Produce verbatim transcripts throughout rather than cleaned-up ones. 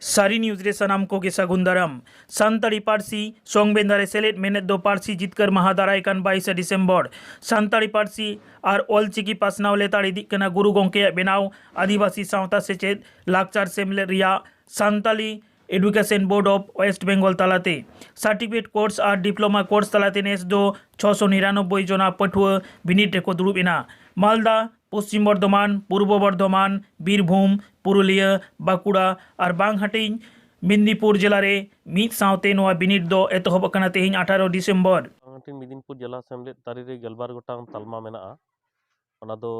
ᱥᱟᱹᱨᱤ ᱱᱤᱭᱩᱡᱽ ᱨᱮ ᱥᱟᱱᱟᱢ ᱠᱚᱜᱮ ᱥᱟᱹᱜᱩᱱ ᱫᱟᱨᱟᱢ᱾ ᱥᱟᱱᱛᱟᱲᱤ ᱯᱟᱹᱨᱥᱤ ᱥᱚᱝᱵᱮᱱᱫᱟ ᱨᱮ ᱥᱮᱞᱮᱫ ᱢᱮᱱᱮᱫ ᱫᱚ ᱯᱟᱹᱨᱥᱤ ᱡᱤᱛᱠᱟᱹᱨ ᱢᱟᱦᱟ ᱫᱟᱨᱟᱭ ᱠᱟᱱ ᱵᱟᱭᱤᱥᱮ ᱰᱤᱥᱮᱢᱵᱚᱨ᱾ ᱥᱟᱱᱛᱟᱲᱤ ᱯᱟᱹᱨᱥᱤ ᱟᱨ ᱚᱞᱪᱤᱠᱤ ᱯᱟᱥᱱᱟᱣ ᱞᱮᱛᱟᱲ ᱤᱫᱤᱜ ᱠᱟᱱᱟ ᱜᱩᱨᱩ ᱜᱚᱢᱠᱮᱭᱟᱜ ᱵᱮᱱᱟᱣ ᱟᱹᱫᱤᱵᱟᱹᱥᱤ ᱥᱟᱶᱛᱟ ᱥᱮᱪᱮᱫ ᱞᱟᱠᱪᱟᱨ ᱥᱮᱢᱞᱮᱫ ᱨᱮᱭᱟᱜ Santali education board of West Bengal ᱛᱟᱞᱟᱛᱮ ᱥᱟᱨᱴᱤᱯᱷᱤᱠᱮᱴ ᱠᱳᱨᱥ ᱟᱨ ᱰᱤᱯᱞᱳᱢᱟ ᱠᱳᱨᱥ ᱛᱟᱞᱟᱛᱮ ᱱᱮᱥ ᱫᱚ ᱪᱷᱚᱥᱚ ᱱᱤᱨᱟᱱᱚᱵᱵᱳᱭ ᱡᱚᱱᱟ ᱯᱟᱹᱴᱷᱩᱣᱟᱹ ᱵᱤᱱᱤᱰ ᱨᱮᱠᱚ ᱫᱩᱲᱩᱵ ᱮᱱᱟ᱾ ᱢᱟᱞᱫᱟ, ᱯᱚᱥᱪᱤᱢ ᱵᱚᱨᱫᱷᱚᱢᱟᱱ, ᱯᱩᱨᱵᱚ ᱵᱚᱨᱫᱷᱚᱢᱟᱱ, ᱵᱤᱨᱵᱷᱩᱢ, ᱯᱩᱨᱩᱞᱤᱭᱟᱹ, ᱵᱟᱸᱠᱩᱲᱟ ᱟᱨ ᱵᱟᱝ ᱦᱟᱹᱴᱤᱧ ᱢᱮᱫᱽᱱᱤᱯᱩᱨ ᱡᱮᱞᱟ ᱨᱮ ᱢᱤᱫ ᱥᱟᱶᱛᱮ ᱱᱚᱣᱟ ᱵᱤᱱᱤᱰ ᱫᱚ ᱮᱛᱚᱦᱚᱵ ᱟᱠᱟᱱᱟ ᱛᱮᱦᱮᱧ ᱟᱴᱷᱟᱨᱚ ᱰᱤᱥᱮᱢᱵᱚᱨ᱾ ᱵᱟᱝ ᱦᱟᱹᱴᱤᱧ ᱢᱮᱫᱽᱱᱤᱯᱩᱨ ᱡᱮᱞᱟ ᱥᱮᱢᱞᱮᱫ ᱛᱟᱹᱨᱤ ᱨᱮ ᱜᱮᱞᱵᱟᱨ ᱜᱚᱴᱟᱝ ᱛᱟᱞᱢᱟ ᱢᱮᱱᱟᱜᱼᱟ᱾ ᱚᱱᱟ ᱫᱚ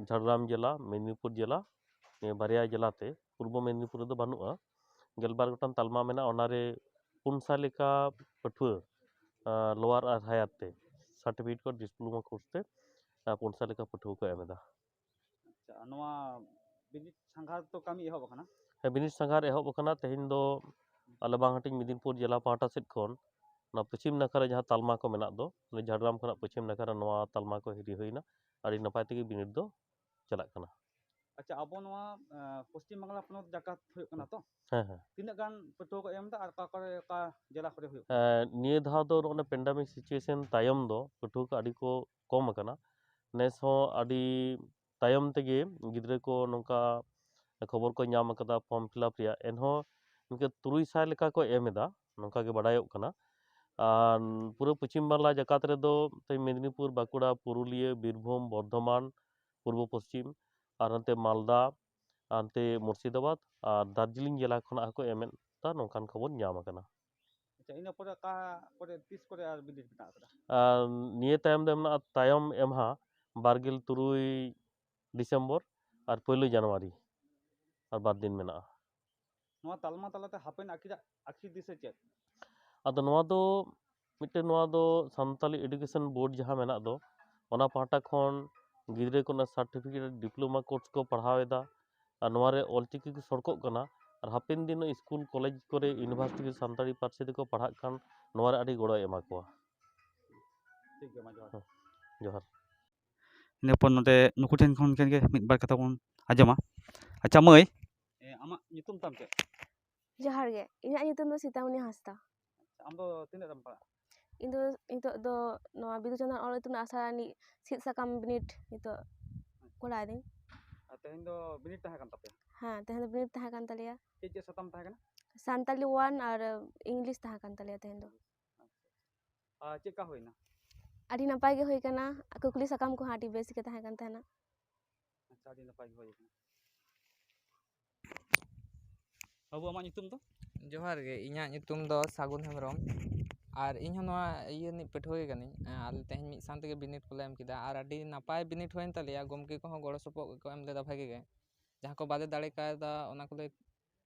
ᱡᱷᱟᱲᱜᱨᱟᱢ ᱡᱮᱞᱟ, ᱢᱮᱫᱽᱱᱤᱯᱩᱨ ᱡᱮᱞᱟ, ᱱᱤᱭᱟᱹ ᱵᱟᱨᱭᱟ ᱡᱮᱞᱟᱛᱮ, ᱯᱩᱨᱵᱚ ᱢᱮᱫᱽᱱᱤᱯᱩᱨ ᱨᱮᱫᱚ ᱵᱟᱹᱱᱩᱜᱼᱟ᱾ ᱜᱮᱞᱵᱟᱨ ᱜᱚᱴᱟᱝ ᱛᱟᱞᱢᱟ ᱢᱮᱱᱟᱜᱼᱟ, ᱚᱱᱟᱨᱮ ᱯᱩᱱ ᱥᱟᱭ ᱞᱮᱠᱟ ᱯᱟᱹᱴᱷᱩᱣᱟᱹ, ᱟᱸ, ᱞᱳᱣᱟᱨ ᱟᱨ ᱦᱟᱭᱟᱨ ᱛᱮ, ᱥᱟᱨᱴᱤᱯᱷᱤᱠᱮᱴ ᱠᱳᱨᱥ, ᱰᱤᱯᱞᱳᱢᱟ ᱠᱳᱨᱥ ᱛᱮ, ᱟᱸ, ᱯᱩᱱ ᱥᱟᱭ ᱞᱮᱠᱟ ᱯᱟᱹᱴᱷᱩᱣᱟᱹ ᱠᱚ ᱮᱢ ᱮᱫᱟ᱾ ᱟᱪᱪᱷᱟ, ᱱᱚᱣᱟ ᱵᱤᱱᱤᱰ ᱥᱟᱸᱜᱷᱟᱨ ᱫᱚ ᱠᱟᱹᱢᱤ ᱮᱦᱚᱵ ᱟᱠᱟᱱᱟ? ᱦᱮᱸ, ᱵᱤᱱᱤᱰ ᱥᱟᱸᱜᱷᱟᱨ ᱮᱦᱚᱵ ᱟᱠᱟᱱᱟ᱾ ᱛᱮᱦᱮᱧ ᱫᱚ ᱟᱞᱮ ᱵᱟᱝ ᱦᱟᱹᱴᱤᱧ ᱢᱮᱫᱽᱱᱤᱯᱩᱨ ᱡᱮᱞᱟ ᱯᱟᱦᱴᱟ ᱥᱮᱫ ᱠᱷᱚᱱ ᱱᱚᱣᱟ ᱯᱚᱪᱷᱤᱢ ᱱᱟᱠᱷᱟ ᱨᱮ ᱡᱟᱦᱟᱸ ᱛᱟᱞᱢᱟ ᱠᱚ ᱢᱮᱱᱟᱜ ᱫᱚ, ᱚᱱᱟ ᱡᱷᱟᱲᱜᱨᱟᱢ ᱠᱷᱚᱱᱟᱜ ᱯᱚᱪᱷᱤᱢ ᱱᱟᱠᱷᱟ ᱨᱮ ᱱᱚᱣᱟ ᱛᱟᱞᱢᱟ ᱠᱚ ᱦᱤᱨᱤ ᱦᱩᱭᱱᱟ᱾ ᱟᱹᱰᱤ ᱱᱟᱯᱟᱭ ᱛᱮᱜᱮ ᱵᱤᱱᱤᱰ ᱫᱚ ᱪᱟᱞᱟᱜ ᱠᱟᱱᱟ᱾ ᱟᱪᱪᱷᱟ, ᱟᱵᱚ ᱱᱚᱣᱟ, ᱟᱸ, ᱯᱚᱥᱪᱤᱢ ᱵᱟᱝᱞᱟ ᱯᱚᱱᱚᱛ ᱡᱟᱠᱟᱛ ᱦᱩᱭᱩᱜ ᱠᱟᱱᱟ ᱛᱚ? ᱦᱮᱸ, ᱦᱮᱸ᱾ ᱛᱤᱱᱟᱹᱜ ᱜᱟᱱ ᱯᱟᱹᱴᱷᱩᱣᱟᱹ ᱠᱚ ᱮᱢ ᱮᱫᱟ ᱟᱨ ᱚᱠᱟ ᱠᱚᱨᱮ, ᱚᱠᱟ ᱡᱮᱞᱟ ᱠᱚᱨᱮ ᱦᱩᱭᱩᱜ ᱠᱟᱱᱟ? ᱮᱸ, ᱱᱤᱭᱟᱹ ᱫᱷᱟᱣ ᱫᱚ ᱱᱚᱜᱼᱚᱭ ᱯᱮᱱᱰᱟᱢᱤᱠ ᱥᱤᱪᱩᱭᱮᱥᱚᱱ ᱛᱟᱭᱚᱢ ᱫᱚ ᱯᱟᱹᱴᱷᱩᱣᱟᱹ ᱠᱚ ᱟᱹᱰᱤ ᱠᱚ ᱠᱚᱢ ᱟᱠᱟᱱᱟ᱾ ᱱᱮᱥ ᱦᱚᱸ ᱟᱹᱰᱤ ᱛᱟᱭᱚᱢ ᱛᱮᱜᱮ ᱜᱤᱫᱽᱨᱟᱹ ᱠᱚ ᱱᱚᱝᱠᱟ ᱠᱷᱚᱵᱚᱨ ᱠᱚ ᱧᱟᱢ ᱟᱠᱟᱫᱟ ᱯᱷᱚᱨᱢ ᱯᱷᱤᱞᱟᱯ ᱨᱮᱭᱟᱜ, ᱮᱱᱦᱚᱸ ᱤᱱᱠᱟᱹ ᱛᱩᱨᱩᱭ ᱥᱟᱭ ᱞᱮᱠᱟ ᱠᱚ ᱮᱢ ᱮᱫᱟ, ᱱᱚᱝᱠᱟ ᱜᱮ ᱵᱟᱰᱟᱭᱚᱜ ᱠᱟᱱᱟ᱾ ᱟᱨ ᱯᱩᱨᱟᱹ ᱯᱚᱪᱷᱤᱢ ᱵᱟᱝᱞᱟ ᱡᱟᱠᱟᱛ ᱨᱮᱫᱚ ᱛᱮᱦᱮᱧ ᱢᱮᱫᱽᱱᱤᱯᱩᱨ, ᱵᱟᱸᱠᱩᱲᱟ, ᱯᱩᱨᱩᱞᱤᱭᱟᱹ, ᱵᱤᱨᱵᱷᱩᱢ, ᱵᱚᱨᱫᱷᱚᱢᱟᱱ, ᱯᱩᱨᱵᱚ ᱯᱚᱥᱪᱤᱢ, ᱟᱨ ᱱᱚᱛᱮ ᱢᱟᱞᱫᱟ, ᱟᱨ ᱱᱚᱛᱮ ᱢᱩᱨᱥᱤᱫᱟᱵᱟᱫᱽ ᱟᱨ ᱫᱟᱨᱡᱤᱞᱤᱝ ᱡᱮᱞᱟ ᱠᱷᱚᱱᱟᱜ ᱦᱚᱸᱠᱚ ᱮᱢᱮᱫ ᱫᱟ, ᱱᱚᱝᱠᱟᱱ ᱠᱷᱚᱵᱚᱨ ᱧᱟᱢ ᱟᱠᱟᱱᱟ᱾ ᱟᱪᱪᱷᱟ, ᱤᱱᱟᱹ ᱯᱚᱨᱮ ᱚᱠᱟ ᱠᱚᱨᱮ, ᱛᱤᱥ ᱠᱚᱨᱮ ᱟᱨ ᱵᱤᱱᱤᱰ ᱢᱮᱱᱟᱜ ᱟᱠᱟᱫᱟ? ᱟᱨ ᱱᱤᱭᱟᱹ ᱛᱟᱭᱚᱢ ᱫᱚ ᱢᱮᱱᱟᱜᱼᱟ ᱛᱟᱭᱚᱢ ᱮᱢᱦᱟ, ᱵᱟᱨᱜᱮᱞ ᱛᱩᱨᱩᱭ ᱰᱤᱥᱮᱢᱵᱚᱨ ᱟᱨ ᱯᱳᱭᱞᱳ ᱡᱟᱱᱩᱣᱟᱨᱤ, ᱟᱨ ᱵᱟᱨ ᱫᱤᱱ ᱢᱮᱱᱟᱜᱼᱟ᱾ ᱱᱚᱣᱟ ᱛᱟᱞᱢᱟ ᱛᱟᱞᱟᱛᱮ ᱦᱟᱯᱮᱱ ᱟᱹᱠᱤᱱᱟᱜ ᱟᱹᱠᱷᱤᱨ ᱫᱤᱥᱟᱹ ᱪᱮᱫ? ᱟᱫᱚ ᱱᱚᱣᱟ ᱫᱚ ᱢᱤᱫᱴᱮᱱ, ᱱᱚᱣᱟ ᱫᱚ ᱥᱟᱱᱛᱟᱞᱤ ᱮᱰᱩᱠᱮᱥᱚᱱ ᱵᱳᱨᱰ ᱡᱟᱦᱟᱸ ᱢᱮᱱᱟᱜ ᱫᱚ, ᱚᱱᱟ ᱯᱟᱦᱴᱟ ᱠᱷᱚᱱ ᱜᱤᱫᱽᱨᱟᱹ ᱠᱚ ᱚᱱᱟ ᱥᱟᱨᱴᱤᱯᱷᱤᱠᱮᱴ ᱰᱤᱯᱞᱳᱢᱟ ᱠᱳᱨᱥ ᱠᱚ ᱯᱟᱲᱦᱟᱣ ᱮᱫᱟ, ᱟᱨ ᱱᱚᱣᱟ ᱨᱮ ᱚᱞᱪᱤᱠᱤ ᱠᱚ ᱥᱚᱲᱠᱚᱜ ᱠᱟᱱᱟ, ᱟᱨ ᱦᱟᱯᱮᱱ ᱫᱤᱱ ᱥᱠᱩᱞ, ᱠᱚᱞᱮᱡᱽ ᱠᱚᱨᱮ, ᱤᱭᱩᱱᱤᱵᱷᱟᱨᱥᱤᱴᱤ ᱨᱮ ᱥᱟᱱᱛᱟᱲᱤ ᱯᱟᱹᱨᱥᱤ ᱛᱮᱠᱚ ᱯᱟᱲᱦᱟᱜ ᱠᱷᱟᱱ ᱱᱚᱣᱟ ᱨᱮ ᱟᱹᱰᱤ ᱜᱚᱲᱚᱭ ᱮᱢᱟ ᱠᱚᱣᱟ᱾ ᱴᱷᱤᱠ ᱜᱮᱭᱟ, ᱢᱟ ᱡᱚᱦᱟᱨ᱾ ᱦᱮᱸ, ᱡᱚᱦᱟᱨ᱾ ᱤᱱᱟᱹ ᱯᱚᱨ ᱱᱚᱰᱮ ᱱᱩᱠᱩ ᱴᱷᱮᱱ ᱠᱷᱚᱱ ᱜᱮ ᱢᱤᱫ ᱵᱟᱨ ᱠᱟᱛᱷᱟ ᱵᱚᱱ ᱟᱸᱡᱚᱢᱟ᱾ ᱟᱪᱪᱷᱟ ᱢᱟᱹᱭ, ᱦᱮᱸ, ᱟᱢᱟᱜ ᱧᱩᱛᱩᱢ ᱛᱟᱢ ᱪᱮᱫ? ᱡᱚᱦᱟᱨ ᱜᱮ, ᱤᱧᱟᱹᱜ ᱧᱩᱛᱩᱢ ᱫᱚ ᱥᱤᱛᱟᱢᱚᱱᱤ ᱦᱟᱸᱥᱫᱟ᱾ ᱟᱪᱪᱷᱟ, ᱟᱢ ᱫᱚ ᱛᱤᱱᱟᱹᱜ ᱨᱮᱢ ᱯᱟᱲᱦᱟᱜᱼᱟ? ᱤᱧ ᱫᱚ ᱱᱤᱛᱚᱜ ᱫᱚ ᱱᱚᱣᱟ ᱵᱤᱫᱩ ᱪᱟᱸᱫᱟᱱ ᱚᱞ ᱤᱛᱩᱱ ᱟᱥᱲᱟ ᱨᱤᱱᱤᱡ ᱥᱤᱫ ᱥᱟᱠᱟᱢ ᱵᱤᱱᱤᱰ ᱱᱤᱛᱚᱜ ᱠᱚᱨᱟᱣ ᱫᱟᱹᱧ᱾ ᱟᱨ ᱛᱮᱦᱮᱧ ᱫᱚ ᱵᱤᱱᱤᱰ ᱛᱟᱦᱮᱸ ᱠᱟᱱ ᱛᱟᱯᱮᱭᱟ? ᱦᱮᱸ, ᱛᱮᱦᱮᱧ ᱫᱚ ᱵᱤᱱᱤᱰ ᱛᱟᱦᱮᱸ ᱠᱟᱱ ᱛᱟᱞᱮᱭᱟ᱾ ᱪᱮᱫ ᱪᱮᱫ ᱥᱟᱛᱟᱢ ᱛᱟᱦᱮᱸ ᱠᱟᱱᱟ? ᱥᱟᱱᱛᱟᱞᱤ ᱚᱣᱟᱱ ᱟᱨ ᱤᱝᱞᱤᱥ ᱛᱟᱦᱮᱸ ᱠᱟᱱ ᱛᱟᱞᱮᱭᱟ ᱛᱮᱦᱮᱧ ᱫᱚ᱾ ᱟᱨ ᱪᱮᱫ ᱞᱮᱠᱟ ᱦᱩᱭᱱᱟ? ᱟᱹᱰᱤ ᱱᱟᱯᱟᱭ ᱜᱮ ᱦᱩᱭ ᱠᱟᱱᱟ᱾ ᱠᱩᱠᱞᱤ ᱥᱟᱠᱟᱢ ᱠᱚᱦᱚᱸ ᱟᱹᱰᱤ ᱵᱮᱥ ᱜᱮ ᱛᱟᱦᱮᱸ ᱠᱟᱱ ᱛᱟᱦᱮᱱᱟ᱾ ᱟᱪᱪᱷᱟ, ᱟᱹᱰᱤ ᱱᱟᱯᱟᱭ ᱜᱮ ᱦᱩᱭ ᱠᱟᱱᱟ᱾ ᱵᱟᱹᱵᱩ, ᱟᱢᱟᱜ ᱧᱩᱛᱩᱢ ᱫᱚ? ᱡᱚᱦᱟᱨ ᱜᱮ, ᱤᱧᱟᱹᱜ ᱧᱩᱛᱩᱢ ᱫᱚ ᱥᱟᱹᱜᱩᱱ ᱦᱮᱢᱵᱨᱚᱢ᱾ ᱟᱨ ᱤᱧ ᱦᱚᱸ ᱱᱚᱣᱟ ᱤᱭᱟᱹ ᱨᱤᱱᱤᱡ ᱯᱟᱹᱴᱷᱩᱣᱟᱹ ᱜᱮ ᱠᱟᱹᱱᱟᱹᱧ᱾ ᱟᱨ ᱛᱮᱦᱮᱧ ᱢᱤᱫ ᱥᱟᱶ ᱛᱮᱜᱮ ᱵᱤᱱᱤᱰ ᱠᱚᱞᱮ ᱮᱢ ᱠᱮᱫᱟ᱾ ᱟᱨ ᱟᱹᱰᱤ ᱱᱟᱯᱟᱭ ᱵᱤᱱᱤᱰ ᱦᱩᱭᱮᱱ ᱛᱟᱞᱮᱭᱟ, ᱜᱚᱢᱠᱮ ᱠᱚᱦᱚᱸ ᱜᱚᱲᱚ ᱥᱚᱯᱚᱦᱚᱫ ᱠᱚ ᱮᱢ ᱞᱮᱫᱟ ᱵᱷᱟᱜᱮ ᱜᱮ᱾ ᱡᱟᱦᱟᱸ ᱠᱚ ᱵᱟᱞᱮ ᱫᱟᱲᱮ ᱠᱟᱣᱫᱟ, ᱚᱱᱟ ᱠᱚᱞᱮ,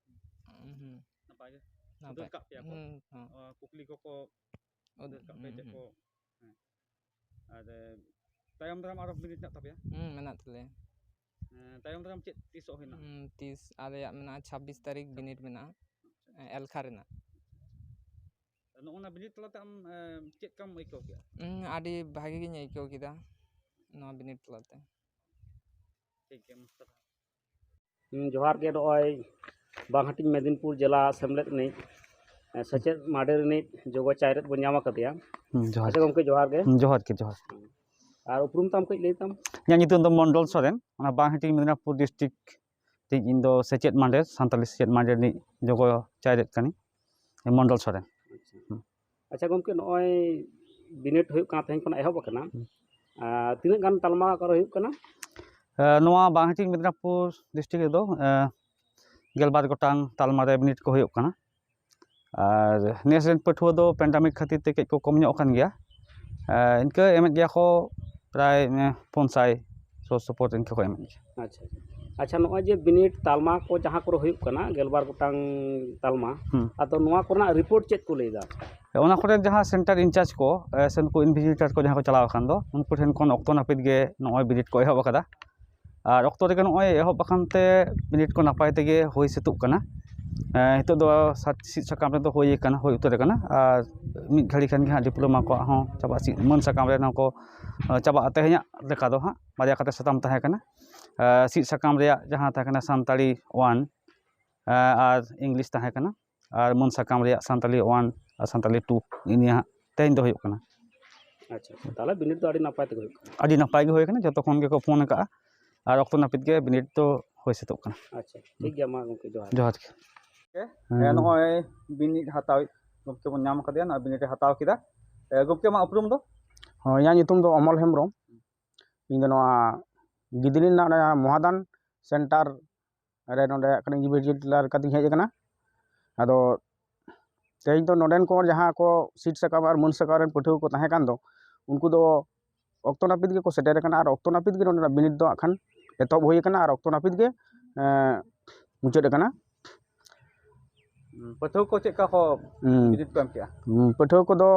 ᱦᱩᱸ, ᱱᱟᱯᱟᱭ ᱜᱮ᱾ ᱱᱟᱯᱟᱭ᱾ ᱩᱫᱷᱟᱹᱨ ᱠᱟᱜ ᱯᱮᱭᱟ ᱠᱚ? ᱦᱩᱸ, ᱦᱚᱸ᱾ ᱩᱫᱷᱟᱹᱨ ᱠᱟᱜ ᱯᱮᱭᱟ ᱦᱩᱸ, ᱪᱮᱫ ᱦᱩᱸ᱾ ᱠᱚ? ᱦᱮᱸ᱾ ᱟᱨ, ᱮ, ᱛᱟᱭᱚᱢ ᱫᱟᱨᱟᱢ ᱟᱨᱚ ᱵᱤᱱᱤᱰ ᱢᱮᱱᱟᱜ ᱛᱟᱯᱮᱭᱟ? ᱦᱩᱸ, ᱢᱮᱱᱟᱜ ᱛᱟᱞᱮᱭᱟ᱾ ᱮ, ᱛᱟᱭᱚᱢ ᱫᱟᱨᱟᱢ ᱪᱮᱫ ᱛᱤᱥᱚᱜ ᱦᱩᱭᱱᱟ? ᱦᱩᱸ, ᱛᱤᱥ ᱟᱞᱮᱭᱟᱜ ᱢᱮᱱᱟᱜᱼᱟ, ᱪᱷᱟᱵᱵᱤᱥ ᱛᱟᱹᱨᱤᱠᱷ ᱵᱤᱱᱤᱰ ᱢᱮᱱᱟᱜᱼᱟ, ᱮ, ᱮᱞᱠᱷᱟ ᱨᱮᱱᱟᱜ᱾ ᱱᱚᱜᱼᱚ ᱱᱟ ᱵᱤᱱᱤᱰ ᱛᱟᱞᱟᱛᱮ ᱟᱢ, ᱮ, ᱪᱮᱫ ᱞᱮᱠᱟᱢ ᱟᱹᱭᱠᱟᱹᱣ ᱠᱮᱜᱼᱟ? ᱦᱩᱸ, ᱟᱹᱰᱤ ᱵᱷᱟᱜᱮ ᱜᱤᱧ ᱟᱹᱭᱠᱟᱹᱣ ᱠᱮᱫᱟ ᱱᱚᱣᱟ ᱵᱤᱱᱤᱰ ᱛᱟᱞᱟᱛᱮ᱾ ᱴᱷᱤᱠ ᱜᱮᱭᱟ, ᱢᱟ ᱛᱚᱵᱮ᱾ ᱦᱩᱸ, ᱡᱚᱦᱟᱨ ᱜᱮ᱾ ᱱᱚᱜᱼᱚᱭ ᱵᱟᱝᱦᱟᱹᱴᱤᱧ ᱢᱮᱫᱤᱱᱯᱩᱨ ᱡᱮᱞᱟ ᱥᱮᱢᱞᱮᱫ ᱨᱤᱱᱤᱡ, ᱮ, ᱥᱮᱪᱮᱫ ᱢᱟᱰᱮ ᱨᱤᱱᱤᱡ ᱡᱚᱜᱚ ᱪᱟᱭᱨᱮᱛ ᱵᱚᱱ ᱧᱟᱢ ᱟᱠᱟᱫᱮᱭᱟ᱾ ᱦᱩᱸ, ᱡᱚᱦᱟᱨ ᱟᱪᱪᱷᱟ ᱜᱮ᱾ ᱜᱚᱢᱠᱮ, ᱡᱚᱦᱟᱨ ᱜᱮ᱾ ᱦᱩᱸ, ᱡᱚᱦᱟᱨ ᱜᱮ, ᱡᱚᱦᱟᱨ᱾ ᱟᱨ ᱩᱯᱨᱩᱢ ᱛᱟᱢ ᱠᱟᱹᱡ ᱞᱟᱹᱭ ᱛᱟᱢ? ᱤᱧᱟᱹᱜ ᱧᱩᱛᱩᱢ ᱫᱚ ᱢᱚᱱᱰᱚᱞ ᱥᱚᱨᱮᱱ, ᱚᱱᱟ ᱵᱟᱝᱦᱟᱹᱴᱤᱧ ᱢᱮᱫᱤᱱᱟᱯᱩᱨ ᱰᱤᱥᱴᱨᱤᱠᱴ ᱨᱤᱱᱤᱡ ᱤᱧ ᱫᱚ ᱥᱮᱪᱮᱫ ᱢᱟᱰᱮ, ᱥᱟᱱᱛᱟᱞᱤ ᱥᱮᱪᱮᱫ ᱢᱟᱰᱮ ᱨᱤᱱᱤᱡ ᱡᱚᱜᱚ ᱪᱟᱭᱨᱮᱛ ᱠᱟᱹᱱᱟᱹᱧ, ᱢᱚᱱᱰᱚᱞ ᱥᱚᱨᱮᱱ᱾ ᱟᱪᱪᱷᱟ᱾ ᱦᱩᱸ᱾ ᱟᱪᱪᱷᱟ ᱜᱚᱢᱠᱮ, ᱱᱚᱜᱼᱚᱭ ᱵᱤᱱᱤᱰ ᱦᱩᱭᱩᱜ ᱠᱟᱱᱟ, ᱛᱮᱦᱮᱧ ᱠᱷᱚᱱᱟᱜ ᱮᱦᱚᱵ ᱟᱠᱟᱱᱟ᱾ ᱦᱩᱸ᱾ ᱟᱨ ᱛᱤᱱᱟᱹᱜ ᱜᱟᱱ ᱛᱟᱞᱢᱟ ᱚᱠᱟᱨᱮ ᱦᱩᱭᱩᱜ ᱠᱟᱱᱟ? ᱮ, ᱱᱚᱣᱟ ᱵᱟᱝᱦᱟᱹᱴᱤᱧ ᱢᱮᱫᱤᱱᱟᱯᱩᱨ ᱰᱤᱥᱴᱨᱤᱠᱴ ᱨᱮᱫᱚ, ᱮ, ᱜᱮᱞᱵᱟᱨ ᱜᱚᱴᱟᱝ ᱛᱟᱞᱢᱟ ᱨᱮ ᱵᱤᱱᱤᱰ ᱠᱚ ᱦᱩᱭᱩᱜ ᱠᱟᱱᱟ᱾ ᱟᱨ ᱱᱮᱥ ᱨᱮᱱ ᱯᱟᱹᱴᱷᱩᱣᱟᱹ ᱫᱚ ᱯᱮᱱᱰᱟᱢᱤᱠ ᱠᱷᱟᱹᱛᱤᱨ ᱛᱮ ᱠᱟᱹᱡ ᱠᱚ ᱠᱚᱢ ᱧᱚᱜ ᱟᱠᱟᱱ ᱜᱮᱭᱟ᱾ ᱮ, ᱤᱱᱠᱟᱹ ᱮᱢᱮᱫ ᱜᱮᱭᱟ ᱠᱚ ᱯᱨᱟᱭ, ᱮ, ᱯᱩᱱ ᱥᱟᱭ ᱥᱩᱨ ᱥᱩᱯᱩᱨ ᱤᱱᱠᱟᱹ ᱠᱚ ᱮᱢᱮᱫ ᱜᱮᱭᱟ᱾ ᱟᱪᱪᱷᱟ, ᱟᱪᱪᱷᱟ᱾ ᱟᱪᱪᱷᱟ, ᱱᱚᱜᱼᱚᱭ ᱡᱮ ᱵᱤᱱᱤᱰ ᱛᱟᱞᱢᱟ ᱠᱚ ᱡᱟᱦᱟᱸ ᱠᱚᱨᱮ ᱦᱩᱭᱩᱜ ᱠᱟᱱᱟ, ᱜᱮᱞᱵᱟᱨ ᱜᱚᱴᱟᱝ ᱛᱟᱞᱢᱟ, ᱦᱩᱸ᱾ ᱟᱫᱚ ᱱᱚᱣᱟ ᱠᱚᱨᱮᱱᱟᱜ ᱨᱤᱯᱳᱨᱴ ᱪᱮᱫ ᱠᱚ ᱞᱟᱹᱭᱫᱟ? ᱚᱱᱟ ᱠᱚᱨᱮ ᱡᱟᱦᱟᱸ ᱥᱮᱱᱴᱟᱨ ᱤᱱᱪᱟᱨᱡᱽ ᱠᱚ, ᱮ, ᱥᱮ ᱱᱩᱠᱩ ᱤᱱᱵᱷᱤᱡᱤᱞᱮᱴᱟᱨ ᱠᱚ ᱡᱟᱦᱟᱸ ᱠᱚ ᱪᱟᱞᱟᱣ ᱟᱠᱟᱱ ᱫᱚ, ᱩᱱᱠᱩ ᱴᱷᱮᱱ ᱠᱷᱚᱱ ᱚᱠᱛᱚ ᱱᱟᱹᱯᱤᱛ ᱜᱮ ᱱᱚᱜᱼᱚᱭ ᱵᱤᱱᱤᱰ ᱠᱚ ᱮᱦᱚᱵ ᱟᱠᱟᱫᱟ᱾ ᱟᱨ ᱚᱠᱛᱚ ᱨᱮᱜᱮ ᱱᱚᱜᱼᱚᱭ ᱮᱦᱚᱵ ᱟᱠᱟᱱ ᱛᱮ ᱵᱤᱱᱤᱰ ᱠᱚ ᱱᱟᱯᱟᱭ ᱛᱮᱜᱮ ᱦᱩᱭ ᱥᱟᱹᱛᱚᱜ ᱠᱟᱱᱟ᱾ ᱮᱸ, ᱱᱤᱛᱚᱜ ᱫᱚ ᱥᱟᱛ ᱥᱤᱫ ᱥᱟᱠᱟᱢ ᱨᱮᱫᱚ ᱦᱩᱭ ᱟᱠᱟᱱᱟ, ᱦᱩᱭ ᱩᱛᱟᱹᱨ ᱟᱠᱟᱱᱟ᱾ ᱟᱨ ᱢᱤᱫ ᱜᱷᱟᱹᱲᱤ ᱠᱷᱟᱱ ᱜᱮ ᱦᱟᱸᱜ ᱰᱤᱯᱞᱳᱢᱟ ᱠᱚᱣᱟᱜ ᱦᱚᱸ ᱪᱟᱵᱟᱜ, ᱥᱤᱫ ᱢᱟᱹᱱ ᱥᱟᱠᱟᱢ ᱨᱮ ᱱᱚᱣᱟ ᱠᱚ, ᱮᱸ, ᱪᱟᱵᱟᱜᱼᱟ᱾ ᱛᱮᱦᱮᱧᱟᱜ ᱞᱮᱠᱟ ᱫᱚ ᱦᱟᱸᱜ ᱵᱟᱨᱭᱟ ᱠᱟᱛᱮ ᱥᱟᱛᱟᱢ ᱛᱟᱦᱮᱸ ᱠᱟᱱᱟ᱾ ᱮᱸ, ᱥᱤᱫ ᱥᱟᱠᱟᱢ ᱨᱮᱭᱟᱜ ᱡᱟᱦᱟᱸ ᱛᱟᱦᱮᱸ ᱠᱟᱱᱟ ᱥᱟᱱᱛᱟᱲᱤ ᱚᱣᱟᱱ, ᱟᱨ ᱤᱝᱞᱤᱥ ᱛᱟᱦᱮᱸ ᱠᱟᱱᱟ, ᱟᱨ ᱢᱟᱹᱱ ᱥᱟᱠᱟᱢ ᱨᱮᱭᱟᱜ ᱥᱟᱱᱛᱟᱞᱤ ᱚᱣᱟᱱ ᱟᱨ ᱥᱟᱱᱛᱟᱞᱤ ᱴᱩ, ᱱᱤᱭᱟᱹ ᱦᱟᱸᱜ ᱛᱮᱦᱮᱧ ᱫᱚ ᱦᱩᱭᱩᱜ ᱠᱟᱱᱟ᱾ ᱟᱪᱪᱷᱟ, ᱛᱟᱦᱚᱞᱮ ᱵᱤᱱᱤᱰ ᱫᱚ ᱟᱹᱰᱤ ᱱᱟᱯᱟᱭ ᱛᱮᱜᱮ ᱦᱩᱭᱩᱜ ᱠᱟᱱᱟ᱾ ᱟᱹᱰᱤ ᱱᱟᱯᱟᱭ ᱜᱮ ᱦᱩᱭ ᱠᱟᱱᱟ, ᱡᱚᱛᱚ ᱠᱷᱚᱱ ᱜᱮᱠᱚ ᱯᱷᱳᱱ ᱟᱠᱟᱫᱼᱟ, ᱟᱨ ᱚᱠᱛᱚ ᱱᱟᱹᱯᱤᱛ ᱜᱮ ᱵᱤᱱᱤᱰ ᱫᱚ ᱦᱩᱭ ᱥᱟᱹᱛᱚᱜ ᱠᱟᱱᱟ᱾ ᱟᱪᱪᱷᱟ, ᱴᱷᱤᱠ ᱜᱮᱭᱟ, ᱢᱟ ᱜᱚᱢᱠᱮ, ᱡᱚᱦᱟᱨ᱾ ᱡᱚᱦᱟᱨ ᱜᱮ᱾ ᱦᱮᱸ, ᱱᱚᱜᱼᱚᱭ ᱵᱤᱱᱤᱰ ᱦᱟᱛᱟᱣ ᱜᱚᱢᱠᱮ ᱵᱚᱱ ᱧᱟᱢ ᱟᱠᱟᱫᱮᱭᱟ, ᱱᱚᱣᱟ ᱵᱤᱱᱤᱰ ᱮ ᱦᱟᱛᱟᱣ ᱠᱮᱫᱟ᱾ ᱮ, ᱜᱚᱢᱠᱮ, ᱟᱢᱟᱜ ᱩᱯᱨᱩᱢ ᱫᱚ? ᱦᱚᱸ, ᱤᱧᱟᱹᱜ ᱧᱩᱛᱩᱢ ᱫᱚ ᱚᱢᱚᱞ ᱦᱮᱢᱵᱨᱚᱢ᱾ ᱤᱧ ᱫᱚ ᱱᱚᱣᱟ ᱜᱤᱫᱽᱨᱟᱹ ᱨᱮᱱᱟᱜ ᱚᱱᱟ ᱢᱚᱦᱟᱫᱟᱱ ᱥᱮᱱᱴᱟᱨ ᱨᱮ ᱱᱚᱰᱮ ᱠᱷᱚᱱᱤᱧ ᱤᱱᱵᱷᱤᱡᱤᱞᱮᱴᱟᱨ ᱠᱟᱛᱮᱧ ᱦᱮᱡ ᱟᱠᱟᱱᱟ᱾ ᱟᱫᱚ ᱛᱮᱦᱮᱧ ᱫᱚ ᱱᱚᱰᱮᱱ ᱠᱚ ᱡᱟᱦᱟᱸ ᱠᱚ ᱥᱤᱴ ᱥᱟᱠᱟᱢ ᱟᱨ ᱢᱟᱹᱱ ᱥᱟᱠᱟᱢ ᱨᱮᱱ ᱯᱟᱹᱴᱷᱩᱣᱟᱹ ᱠᱚ ᱛᱟᱦᱮᱸ ᱠᱟᱱ ᱫᱚ, ᱩᱱᱠᱩ ᱫᱚ ᱚᱠᱛᱚ ᱱᱟᱹᱯᱤᱛ ᱜᱮᱠᱚ ᱥᱮᱴᱮᱨ ᱟᱠᱟᱱᱟ ᱟᱨ ᱚᱠᱛᱚ ᱱᱟᱹᱯᱤᱛ ᱜᱮ ᱱᱚᱰᱮᱱᱟᱜ ᱵᱤᱱᱤᱰ ᱫᱚ ᱦᱟᱸᱜ ᱠᱷᱟᱱ ᱮᱛᱚᱦᱚᱵ ᱦᱩᱭ ᱟᱠᱟᱱᱟ ᱟᱨ ᱚᱠᱛᱚ ᱱᱟᱹᱯᱤᱛ ᱜᱮ, ᱮᱸ, ᱢᱩᱪᱟᱹᱫ ᱟᱠᱟᱱᱟ᱾ ᱦᱩᱸ, ᱯᱟᱹᱴᱷᱩᱣᱟᱹ ᱠᱚ ᱪᱮᱫ ᱞᱮᱠᱟ ᱠᱚ ᱦᱩᱸ᱾ ᱵᱤᱱᱤᱰ ᱠᱚ ᱮᱢ ᱠᱮᱜᱼᱟ? ᱦᱩᱸ, ᱯᱟᱹᱴᱷᱩᱣᱟᱹ ᱠᱚᱫᱚ,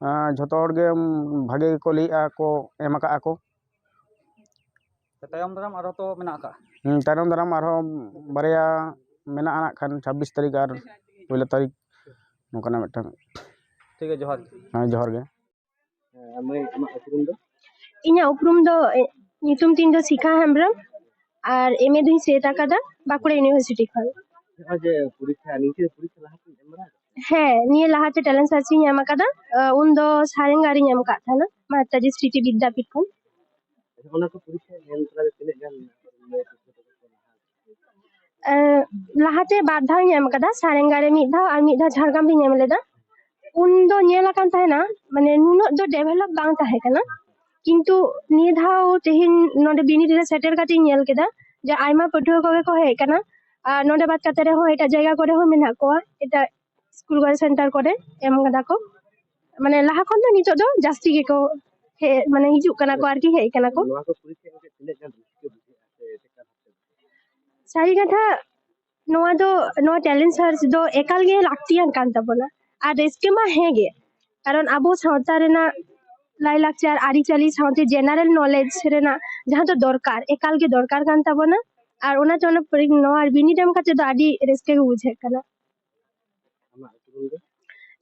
ᱮᱸ, ᱡᱷᱚᱛᱚ ᱦᱚᱲ ᱜᱮ, ᱩᱸ, ᱵᱷᱟᱜᱮ ᱜᱮᱠᱚ ᱞᱟᱹᱭᱮᱜᱼᱟ ᱠᱚ, ᱮᱢ ᱟᱠᱟᱜᱼᱟ ᱠᱚ᱾ ᱛᱟᱭᱚᱢ ᱫᱟᱨᱟᱢ ᱟᱨᱦᱚᱸ ᱛᱚ ᱢᱮᱱᱟᱜ ᱟᱠᱟᱜᱼᱟ? ᱦᱩᱸ, ᱛᱟᱭᱱᱚᱢ ᱫᱟᱨᱟᱢ ᱟᱨᱦᱚᱸ ᱵᱟᱨᱭᱟ ᱢᱮᱱᱟᱜᱼᱟ ᱱᱟᱜ ᱠᱷᱟᱱ, ᱪᱷᱟᱵᱵᱤᱥ ᱛᱟᱹᱨᱤᱠᱷ ᱟᱨ ᱯᱳᱭᱞᱳ ᱛᱟᱹᱨᱤᱠᱷ, ᱱᱚᱝᱠᱟᱱᱟᱜ ᱢᱤᱫᱴᱟᱝ᱾ ᱴᱷᱤᱠ ᱜᱮᱭᱟ, ᱡᱚᱦᱟᱨ ᱜᱮ᱾ ᱦᱮᱸ, ᱡᱚᱦᱟᱨ ᱜᱮ᱾ ᱦᱮᱸ, ᱢᱟᱹᱭ, ᱟᱢᱟᱜ ᱩᱯᱨᱩᱢ ᱫᱚ? ᱤᱧᱟᱹᱜ ᱩᱯᱨᱩᱢ ᱫᱚ, ᱮ, ᱧᱩᱛᱩᱢ ᱛᱤᱧ ᱫᱚ ᱥᱤᱠᱷᱟ ᱦᱮᱢᱵᱨᱚᱢ, ᱟᱨ ᱮᱢ ᱮ ᱫᱩᱧ ᱥᱟᱹᱛ ᱟᱠᱟᱫᱟ ᱵᱟᱸᱠᱩᱲᱟ ᱤᱭᱩᱱᱤᱵᱷᱟᱨᱥᱤᱴᱤ ᱠᱷᱚᱱ᱾ ᱱᱚᱜᱼᱚᱭ ᱡᱮ ᱯᱚᱨᱤᱠᱠᱷᱟ, ᱱᱤᱝᱠᱟᱹ ᱯᱚᱨᱤᱠᱠᱷᱟ ᱞᱟᱦᱟ ᱠᱷᱚᱱ ᱮᱢ ᱵᱟᱲᱟ ᱟᱠᱟᱫᱟ? ᱦᱮᱸ, ᱱᱤᱭᱟᱹ ᱞᱟᱦᱟᱛᱮ ᱴᱮᱞᱮᱱᱴ ᱥᱟᱨᱪ ᱤᱧ ᱮᱢ ᱟᱠᱟᱫᱟ᱾ ᱟ, ᱩᱱᱫᱚ ᱥᱟᱨᱮᱝᱜᱟ ᱨᱤᱧ ᱮᱢ ᱟᱠᱟᱫ ᱛᱟᱦᱮᱱᱟ, ᱢᱟᱛᱟᱡᱤ ᱥᱨᱤᱴᱤ ᱵᱤᱫᱽᱫᱟᱯᱤᱴ ᱠᱷᱚᱱ᱾ ᱚᱱᱟ ᱠᱚ ᱯᱚᱨᱤᱠᱠᱷᱟ ᱮᱢ ᱛᱟᱞᱟ ᱨᱮ ᱛᱤᱱᱟᱹᱜ ᱜᱟᱱ ᱢᱟᱹᱭ ᱵᱟᱹᱵᱩ ᱛᱟᱠᱚ ᱠᱚ ᱞᱟᱦᱟ? ᱮᱸ, ᱞᱟᱦᱟᱛᱮ ᱵᱟᱨ ᱫᱷᱟᱣ ᱤᱧ ᱮᱢ ᱟᱠᱟᱫᱟ, ᱥᱟᱨᱮᱝᱜᱟ ᱨᱮ ᱢᱤᱫ ᱫᱷᱟᱣ ᱟᱨ ᱢᱤᱫ ᱫᱷᱟᱣ ᱡᱷᱟᱲᱜᱨᱟᱢ ᱨᱤᱧ ᱮᱢ ᱞᱮᱫᱟ᱾ ᱩᱱ ᱫᱚ ᱧᱮᱞ ᱟᱠᱟᱱ ᱛᱟᱦᱮᱱᱟ, ᱢᱟᱱᱮ, ᱱᱩᱱᱟᱹᱜ ᱫᱚ ᱰᱮᱵᱷᱮᱞᱚᱯ ᱵᱟᱝ ᱛᱟᱦᱮᱸ ᱠᱟᱱᱟ, ᱠᱤᱱᱛᱩ ᱱᱤᱭᱟᱹ ᱫᱷᱟᱣ ᱛᱮᱦᱮᱧ ᱱᱚᱰᱮ ᱵᱤᱱᱤᱰ ᱨᱮ ᱥᱮᱴᱮᱨ ᱠᱟᱛᱮ ᱤᱧ ᱧᱮᱞ ᱠᱮᱫᱟ ᱡᱮ ᱟᱭᱢᱟ ᱯᱟᱹᱴᱷᱩᱣᱟᱹ ᱠᱚᱜᱮ ᱠᱚ ᱦᱮᱡ ᱟᱠᱟᱱᱟ, ᱟᱨ ᱱᱚᱰᱮ ᱵᱟᱫ ᱠᱟᱛᱮ ᱨᱮᱦᱚᱸ ᱮᱴᱟᱜ ᱡᱟᱭᱜᱟ ᱠᱚᱨᱮ ᱦᱚᱸ ᱢᱮᱱᱟᱜ ᱠᱚᱣᱟ, ᱮᱴᱟᱜ ᱥᱠᱩᱞ ᱠᱚᱨᱮ, ᱥᱮᱱᱴᱟᱨ ᱠᱚᱨᱮ ᱮᱢ ᱠᱟᱫᱟ ᱠᱚ, ᱢᱟᱱᱮ, ᱞᱟᱦᱟ ᱠᱷᱚᱱ ᱫᱚ ᱱᱤᱛᱚᱜ ᱫᱚ ᱡᱟᱹᱥᱛᱤ ᱜᱮᱠᱚ ᱦᱮᱡ, ᱢᱟᱱᱮ, ᱦᱤᱡᱩᱜ ᱠᱟᱱᱟ ᱠᱚ ᱟᱨᱠᱤ, ᱦᱮᱡ ᱠᱟᱱᱟ ᱠᱚ᱾ ᱱᱚᱣᱟ ᱠᱚ ᱯᱚᱨᱤᱠᱠᱷᱟ ᱮᱢ ᱠᱟᱛᱮ ᱛᱤᱱᱟᱹᱜ ᱜᱟᱱ ᱨᱟᱹᱥᱠᱟᱹ ᱵᱩᱡᱷᱟᱹᱜᱼᱟ ᱥᱮ ᱪᱮᱫᱠᱟ ᱵᱷᱟᱵᱛᱮ ᱵᱩᱡᱷᱟᱹᱜᱼᱟ? ᱥᱟᱹᱨᱤ ᱠᱟᱛᱷᱟ, ᱱᱚᱣᱟ ᱫᱚ, ᱱᱚᱣᱟ ᱴᱮᱞᱮᱱᱴ ᱥᱟᱨᱪ ᱫᱚ ᱮᱠᱟᱞ ᱜᱮ ᱞᱟᱹᱠᱛᱤᱭᱟᱱ ᱠᱟᱱ ᱛᱟᱵᱚᱱᱟ, ᱟᱨ ᱨᱟᱹᱥᱠᱟᱹ ᱢᱟ ᱦᱮᱸ ᱜᱮ, ᱠᱟᱨᱚᱱ ᱟᱵᱚ ᱥᱟᱶᱛᱟ ᱨᱮᱱᱟᱜ ᱞᱟᱭᱼᱞᱟᱠᱪᱟᱨ, ᱟᱹᱨᱤᱪᱟᱹᱞᱤ ᱥᱟᱶᱛᱮ ᱡᱮᱱᱟᱨᱮᱞ ᱱᱚᱞᱮᱡᱽ ᱨᱮᱱᱟᱜ ᱡᱟᱦᱟᱸ ᱫᱚ ᱫᱚᱨᱠᱟᱨ, ᱮᱠᱟᱞ ᱜᱮ ᱫᱚᱨᱠᱟᱨ ᱠᱟᱱ ᱛᱟᱵᱚᱱᱟ᱾ ᱟᱨ ᱚᱱᱟᱛᱮ ᱚᱱᱟ ᱯᱚᱨᱤ-, ᱱᱚᱣᱟ ᱵᱤᱱᱤᱰ ᱮᱢ ᱠᱟᱛᱮ ᱫᱚ ᱟᱹᱰᱤ ᱨᱟᱹᱥᱠᱟᱹ ᱜᱮ ᱵᱩᱡᱷᱟᱹᱜ ᱠᱟᱱᱟ᱾ ᱟᱢᱟᱜ ᱧᱩᱛᱩᱢ ᱫᱚ?